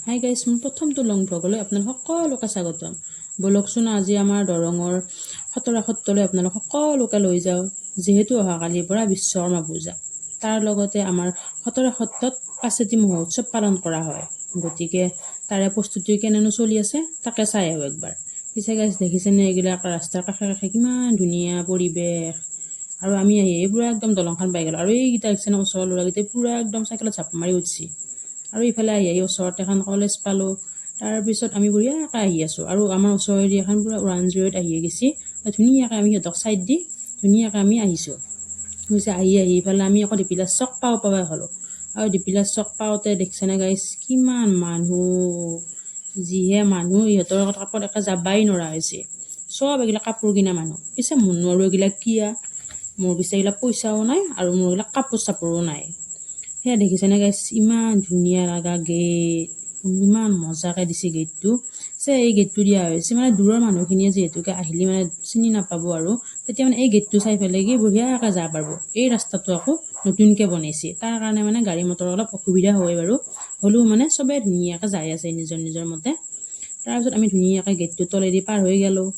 Hi guys, মোৰ প্ৰথমটো লং ভ্লগলৈ আপোনালোক সকলোকে স্বাগতম। ব'লকচোন, আজি আমাৰ দৰঙৰ খটৰা সত্ৰলৈ আপোনালোক সকলোকে লৈ যাওঁ। যিহেতু অহাকালিৰ পৰা বিশ্বকৰ্মা পূজা, তাৰ লগতে আমাৰ খটৰা সত্ৰত পাচেতি মহোৎসৱ পালন কৰা হয়। গতিকে তাৰে প্ৰস্তুতি কেনেনো চলি আছে, তাকে চাই আহোঁ একবাৰ। পিছে গাইছ, দেখিছেনে এইবিলাক ৰাস্তাৰ কাষে কাষে কিমান ধুনীয়া পৰিৱেশ! আৰু আমি আহি পূৰা একদম দলংখন পাই গ'লোঁ। আৰু এইকেইটা দেখিছেনে, ওচৰৰ ল'ৰাকেইটাই পূৰা একদম চাইকেলত জাপ মাৰি উঠছি। আৰু ইফালে আহি আহি ওচৰতে এখন কলেজ পালোঁ। তাৰপিছত আমি বঢ়িয়াকৈ আহি আছোঁ আৰু আমাৰ ওচৰেদি এখন পূৰা 108 আহিয়ে গৈছে। ধুনীয়াকৈ আমি সিহঁতক ছাইড দি ধুনীয়াকৈ আমি আহিছোঁ। পিছে আহি আহি ইফালে আমি আকৌ দীপিলাৰ চক পাওঁ পাৱাই হ'লোঁ। আৰু দীপিলাৰ চক পাওঁতে দেখিছেনে গাইছ, কিমান মানুহ! যিহে মানুহ, ইহঁতৰ কাপত একে যাবাই নোৱাৰা হৈছে। চব এইগিলা কাপোৰ কিনা মানুহ। পিছে মোৰ নোৱাৰোঁ এইগিলা কিয়া, মোৰ পিছে এইগিলা পইচাও নাই আৰু মোৰ এইগিলা কাপোৰ চাপোৰো নাই। সেয়া দেখিছেনে গাইছ, ইমান ধুনীয়া লগা গেট, ইমান মজাকৈ দিছে গেটটো। পিছে এই গেটটো দিয়া হৈছে মানে দূৰৰ মানুহখিনিয়ে যিহেতুকে আহিলে মানে চিনি নাপাব আৰু তেতিয়া মানে এই গেটটো চাই পেলাই কি বঢ়িয়াকৈ যাব পাৰিব। এই ৰাস্তাটো আকৌ নতুনকৈ বনাইছে, তাৰ কাৰণে মানে গাড়ী মটৰৰ অলপ অসুবিধা হয় বাৰু। হ'লেও মানে চবেই ধুনীয়াকৈ যাই আছে নিজৰ নিজৰ মতে। তাৰপিছত আমি ধুনীয়াকৈ গেটটোৰ তলেদি পাৰ হৈ গ'লোঁ।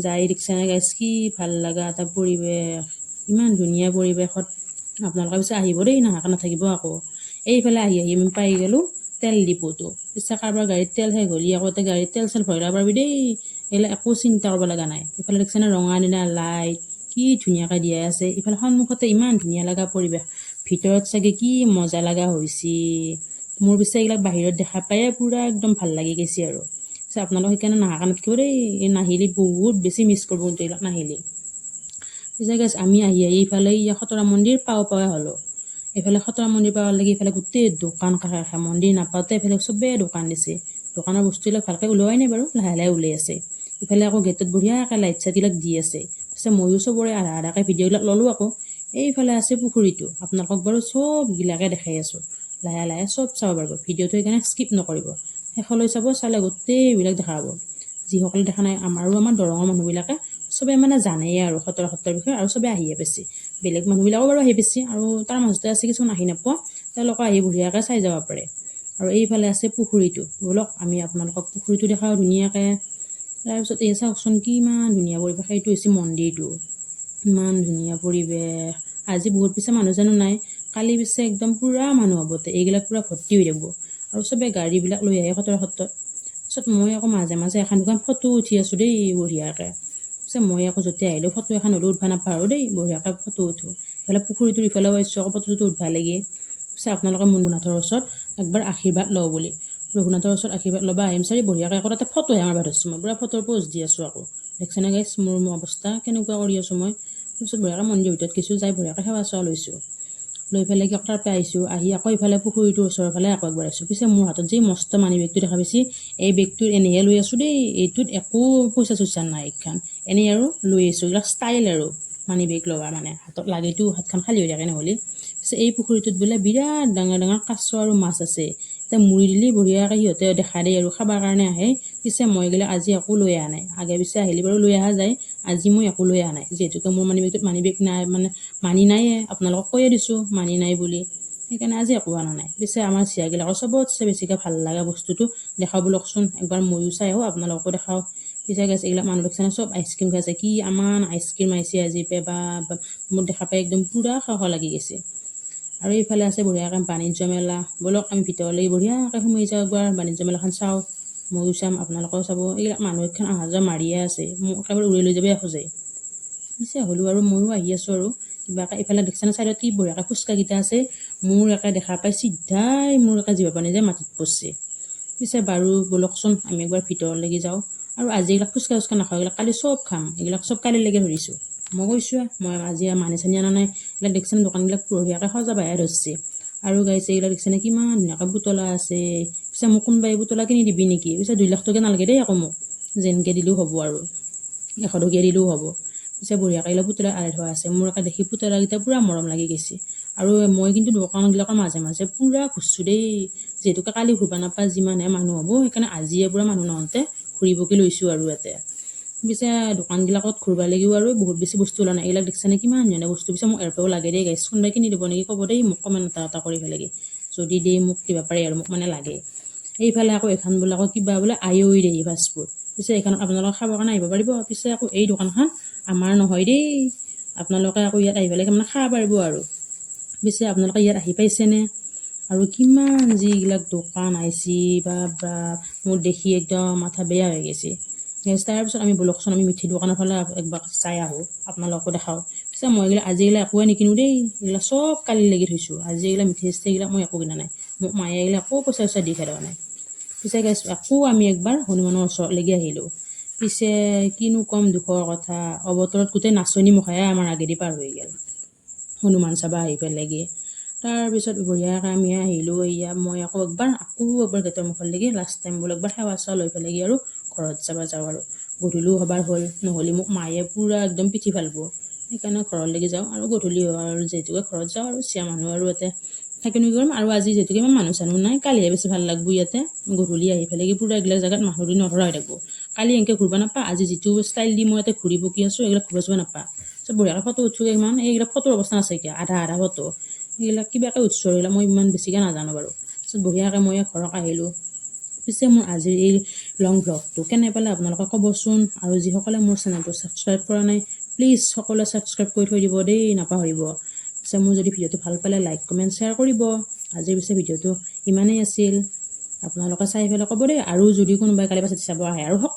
যাই দেখিছেনে গাইছ, কি ভাল লগা এটা পৰিৱেশ! ইমান ধুনীয়া পৰিৱেশত আপোনালোকে পিছে আহিব দেই, নাহাকৈ নাথাকিব আকৌ। এইফালে আহি আহি আমি পাই গ'লোঁ তেল ডিপুটো। পিছে কাৰোবাৰ গাড়ীত তেল শেষ হ'লে আকৌ তাতে গাড়ীত তেল চেল ভৰাই ল'ব পাৰিবি দেই। এইগিলা একো চিন্তা কৰিব লগা নাই। ইফালে দেখিছেনে, ৰঙা নীলা লাইট কি ধুনীয়াকৈ দিয়া আছে। ইফালে সন্মুখতে ইমান ধুনীয়া লগা পৰিৱেশ, ভিতৰত চাগে কি মজা লগা হৈছে। মোৰ পিছে এইবিলাক বাহিৰত দেখা পায়ে পূৰা একদম ভাল লাগি গৈছে। আৰু পিছে আপোনালোক সেইকাৰণে নাহাকৈ নাথাকিব দেই। এই নাহিলে বহুত বেছি মিছ কৰিব কিন্তু এইবিলাক নাহিলে। পিছে গাইছ, আমি আহি আহি ইফালে খটৰা মন্দিৰ পাওঁ পাৱাই হ'লোঁ। এইফালে খটৰা মন্দিৰ পাৱাৰ লাগি ইফালে গোটেই দোকান কাষে কাষে। মন্দিৰ নাপাওঁতে এইফালে চবেই দোকান দিছে। দোকানৰ বস্তুবিলাক ভালকৈ ওলোৱাই নাই বাৰু, লাহে লাহে ওলাই আছে। ইফালে আকৌ গেটত বঢ়িয়াকৈ লাইট চাইটবিলাক দি আছে। পিছে ময়ো চবৰে আধা আধাকৈ ভিডিঅ'বিলাক ল'লোঁ আকৌ। এইফালে আছে পুখুৰীটো। আপোনালোকক বাৰু চবগিলাকে দেখাই আছোঁ। লাহে লাহে চব চাব পাৰিব ভিডিঅ'টো, সেইকাৰণে স্কিপ নকৰিব, শেষলৈ চাব। চালে গোটেইবিলাক দেখা পাব। যিসকলে দেখা নাই, আমাৰো আমাৰ দৰঙৰ মানুহবিলাকে চবে মানে জানেই আৰু খটৰা সত্ৰৰ বিষয়ে আৰু চবে আহিয়ে পাইছে। বেলেগ মানুহবিলাকো বাৰু আহি পাইছে আৰু তাৰ মাজতে আছে কিছুমান আহি নোপোৱা, তেওঁলোকে আহি বঢ়িয়াকৈ চাই যাব পাৰে। আৰু এইফালে আছে পুখুৰীটো। ব'লক, আমি আপোনালোকক পুখুৰীটো দেখাওঁ ধুনীয়াকৈ। তাৰপিছত এই চাওকচোন, কিমান ধুনীয়া পৰিৱেশ! এইটো হৈছে মন্দিৰটো। ইমান ধুনীয়া পৰিৱেশ। আজি বহুত পিছে মানুহ চানুহ নাই। কালি পিছে একদম পূৰা মানুহ হ'ব, এইবিলাক পূৰা ভৰ্তি হৈ থাকিব আৰু চবে গাড়ীবিলাক লৈ আহে খটৰা সত্ৰত। তাৰপিছত মই আকৌ মাজে মাজে এখন দুখন ফটো উঠি আছোঁ দেই বঢ়িয়াকৈ। পিছে মই আকৌ য'তে আহিলেও ফটো এখন হ'লেও উঠবা নাপাহৰোঁ দেই, বঢ়িয়াকৈ ফটো উঠোঁ। ইফালে পুখুৰীটোৰ ইফালেও আহিছোঁ, আকৌ ফটো চটো উঠবা লাগে। পিছে আপোনালোকে ৰঘুনাথৰ ওচৰত একবাৰ আশীৰ্বাদ লওঁ বুলি, ৰঘুনাথৰ ওচৰত আশীৰ্বাদ ল'ব আহিম চাৰি বঢ়িয়াকৈ আকৌ তাতে ফটোহে মাৰিব ধৰিছোঁ। মই পূৰা ফটোৰ প'জ দি আছোঁ আকৌ। দেখিছেনে গাইছ, মোৰ অৱস্থা কেনেকুৱা কৰি আছোঁ মই! তাৰপিছত বঢ়িয়াকৈ মন্দিৰৰ ভিতৰত গৈছোঁ, যাই বঢ়িয়াকৈ সেৱা চেৱা লৈছোঁ। লৈ পেলাই কি তাৰ পৰা আহিছোঁ, আহি আকৌ ইফালে পুখুৰীটোৰ ওচৰৰ ফালে আকৌ একবাৰ আহিছোঁ। পিছে মোৰ হাতত যি মস্ত মানি বেগটো দেখা পাইছি, এই বেগটো এনেহে লৈ আছোঁ দেই। এইটোত একো পইচা চইচা নাই। এইখন এনেই আৰু লৈ আহিছোঁ। এইবিলাক ষ্টাইল আৰু মানি বেগ লোৱা মানে হাতত লাগেতো, হাতখন খালী হৈ থাকে নহ'লে। পিছে এই পুখুৰীটোত বোলে বিৰাট ডাঙৰ ডাঙৰ কাছ আৰু মাছ আছে। এতিয়া মুৰি দিলে বঢ়িয়াকৈ সিহঁতে দেখা দিয়ে আৰু খাবৰ কাৰণে আহে। পিছে মই এইগিলা আজি একো লৈ অহা নাই। আগে পিছে আহিলে বাৰু লৈ অহা যায়। আজি মই একো লৈ অহা নাই, যিহেতুকে মোৰ মানি বেগটোত মানি বেগ নাই, মানে মানি নাইয়ে। আপোনালোকক কৈয়ে দিছোঁ মানি নাই বুলি, সেইকাৰণে আজি একো অনা নাই। পিছে আমাৰ চিয়াগিলাকৰ চবতছে বেছিকৈ ভাল লগা বস্তুটো দেখাওঁ ব'লকচোন একবাৰ। ময়ো চাই আহোঁ, আপোনালোককো দেখাওঁ। পিছে গাইছ, এইগিলাক মানুহ দেখিছেনে, চব আইচক্ৰীম খাইছে। কি আমান আইচক্ৰীম আহিছে আজি পে বা! মোৰ দেখা পাই একদম পূৰা খাওঁ খাওঁ লাগি গৈছে। আৰু এইফালে আছে বঢ়িয়াকৈ বাণিজ্য মেলা। ব'লক, আমি ভিতৰলৈ বঢ়িয়াকৈ সোমাই যাওঁ একবাৰ, বাণিজ্য মেলাখন চাওঁ। ময়ো চাম, আপোনালোকেও চাব। এইবিলাক মানুহ এইখন অহা যোৱা মাৰিয়ে আছে, মোক একেবাৰে উৰাই লৈ যাবই খোজে। পিছে হ'লেও আৰু ময়ো আহি আছোঁ আৰু কিবাকৈ। এইফালে দেখিছেনে, চাইডত কি বঢ়িয়াকৈ ফুচকাকেইটা আছে! মোৰ একে দেখা পাই চিধাই মোৰ একে জিভাৰ পানী যে মাটিত পৰিছে। পিছে বাৰু ব'লকচোন, আমি একবাৰ ভিতৰলৈকে যাওঁ। আৰু আজি এইবিলাক ফুচকা চুচকা নাখাওঁ, এইবিলাক কালি চব খাম। এইবিলাক চব কালিলৈকে ধৰিছোঁ। মই কৈছোঁৱে, মই আজি মানি চানি অনা নাই। এইবিলাক দেখিছেনে, দোকানবিলাক বঢ়িয়াকৈ সজাবহে ধৰিছে। আৰু গাইছ, এইবিলাক দেখিছেনে, কিমান ধুনীয়াকৈ পুতলা আছে! পিছে মোক কোনোবাই পুতলা কিনি দিবি নেকি? পিছে 2 লাখ টকীয়া নালাগে দেই আকৌ মোক, যেনকৈ দিলেও হ'ব আৰু 100 টকীয়া দিলেও হ'ব। পিছে বঢ়িয়াকৈ এইবিলাক পুতলা আঁৰি থোৱা আছে। মোৰ একে দেখি পুতলাকেইটা পূৰা মৰম লাগি গৈছে। আৰু মই কিন্তু দোকানবিলাকৰ মাজে মাজে পূৰা ঘূৰছোঁ দেই। যিহেতুকে কালি ঘূৰিব নাপায়, যিমানহে মানুহ হ'ব, সেইকাৰণে আজিয়ে পূৰা মানুহ নহওঁতে ঘূৰি পকি লৈছোঁ আৰু ইয়াতে। পিছে দোকানবিলাকত ঘূৰিব লাগিও আৰু বহুত বেছি বস্তু ওলোৱা নাই। এইবিলাক দেখিছেনে, কিমান ধুনীয়া বস্তু! পিছে মোক এয়াৰ লাগে দেই গাইছ। কোনোবাই কিনি দিব নেকি ক'ব দেই মোক, কমেণ্ট এটা এটা কৰি পেলাই। যদি দিয়ে মোক দিব পাৰে আৰু মোক মানে লাগে। এইফালে আকৌ এইখন বোলে আকৌ কিবা বোলে আয়ৈ দেহি ফাষ্টফুড। পিছে এইখনত আপোনালোকে খাবৰ কাৰণে আহিব পাৰিব। পিছে আকৌ এই দোকানখন আমাৰ নহয় দেই। আপোনালোকে আকৌ ইয়াত আহি পেলাই মানে খাব পাৰিব আৰু। পিছে আপোনালোকে ইয়াত আহি পাইছেনে? আৰু কিমান যিবিলাক দোকান আহিছে, বাপ, মোৰ দেখি একদম মাথা বেয়া হৈ গৈছে। তাৰপিছত আমি ব'লকচোন, আমি মিঠাই দোকানৰ ফালে একবাৰ চাই আহোঁ, আপোনালোকো দেখাওঁ। পিছে মই এইগিলা আজি এইগিলা একোৱে নিকিনো দেই। এইগিলা চব কালি লাগি থৈছোঁ। আজি এইগিলা মিঠাই চিঠাই এইগিলা মই একো কিনা নাই। মোক মায়ে এইগিলা একো পইচা চইচা দি খেদোৱা নাই। পিছে গাইছ, আকৌ আমি একবাৰ হনুমানৰ ওচৰত লাগি আহিলোঁ। পিছে কিনো ক'ম দুখৰ কথা, অৱতৰত গোটেই নাচনী মুখাই আমাৰ আগেদি পাৰ হৈ গ'ল হনুমান চাবা আহি পেলাই। তাৰপিছত বঢ়িয়াকৈ আমি আহিলোঁ। এয়া মই আকৌ একবাৰ গেটৰ মুখৰ লাগি লাষ্ট টাইম বোলো একবাৰ সেৱা চেৱা লৈ পেলাই আৰু ঘৰত যাব যাওঁ আৰু গধূলিও হ'বাৰ হ'ল। নহ'লে মোক মায়ে পূৰা একদম পিঠি ফালব। সেইকাৰণে ঘৰলৈকে যাওঁ আৰু গধূলি আৰু যিহেতুকে ঘৰত যাওঁ আৰু চিয়া মানুহ আৰু ইয়াতে থাকিনো কি কৰিম? আৰু আজি যিহেতুকে ইমান মানুহ চানুহ নাই, কালিহে বেছি ভাল লাগব ইয়াতে। গধূলি আহি পেলাই পূৰা এইগিলা জেগাত মানুহ নধৰা হৈ থাকিব। কালি এনেকৈ ঘূৰিব নাপা। আজি যিটো ষ্টাইল দি মই ইয়াতে ঘূৰি পকি আছোঁ, এইবিলাক ঘূৰিব চুৰিব নাপা। চব বঢ়িয়াকৈ ফটো উঠছোঁ। ইমান এইবিলাক ফটোৰ অৱস্থা নাছে এতিয়া। আধা আধা ফটো এইবিলাক কিবাকৈ উঠছোঁ আৰু এইবিলাক মই ইমান বেছিকৈ নাজানো বাৰু। তাৰপিছত বঢ়িয়াকৈ মই ঘৰত আহিলোঁ। পিছে মোৰ আজিৰ এই লং ভ্লগটো কেনে পালে আপোনালোকে ক'বচোন। আৰু যিসকলে মোৰ চেনেলটো ছাবস্ক্ৰাইব কৰা নাই, প্লিজ সকলোৱে ছাবস্ক্ৰাইব কৰি থৈ দিব দেই, নাপাহৰিব। পিছে মোৰ যদি ভিডিঅ'টো ভাল পালে লাইক, কমেণ্ট, শ্বেয়াৰ কৰিব। আজিৰ পিছে ভিডিঅ'টো ইমানেই আছিল। আপোনালোকে চাই পেলাই ক'ব দেই। আৰু যদি কোনোবাই কালি পাছত চাব আহে আৰু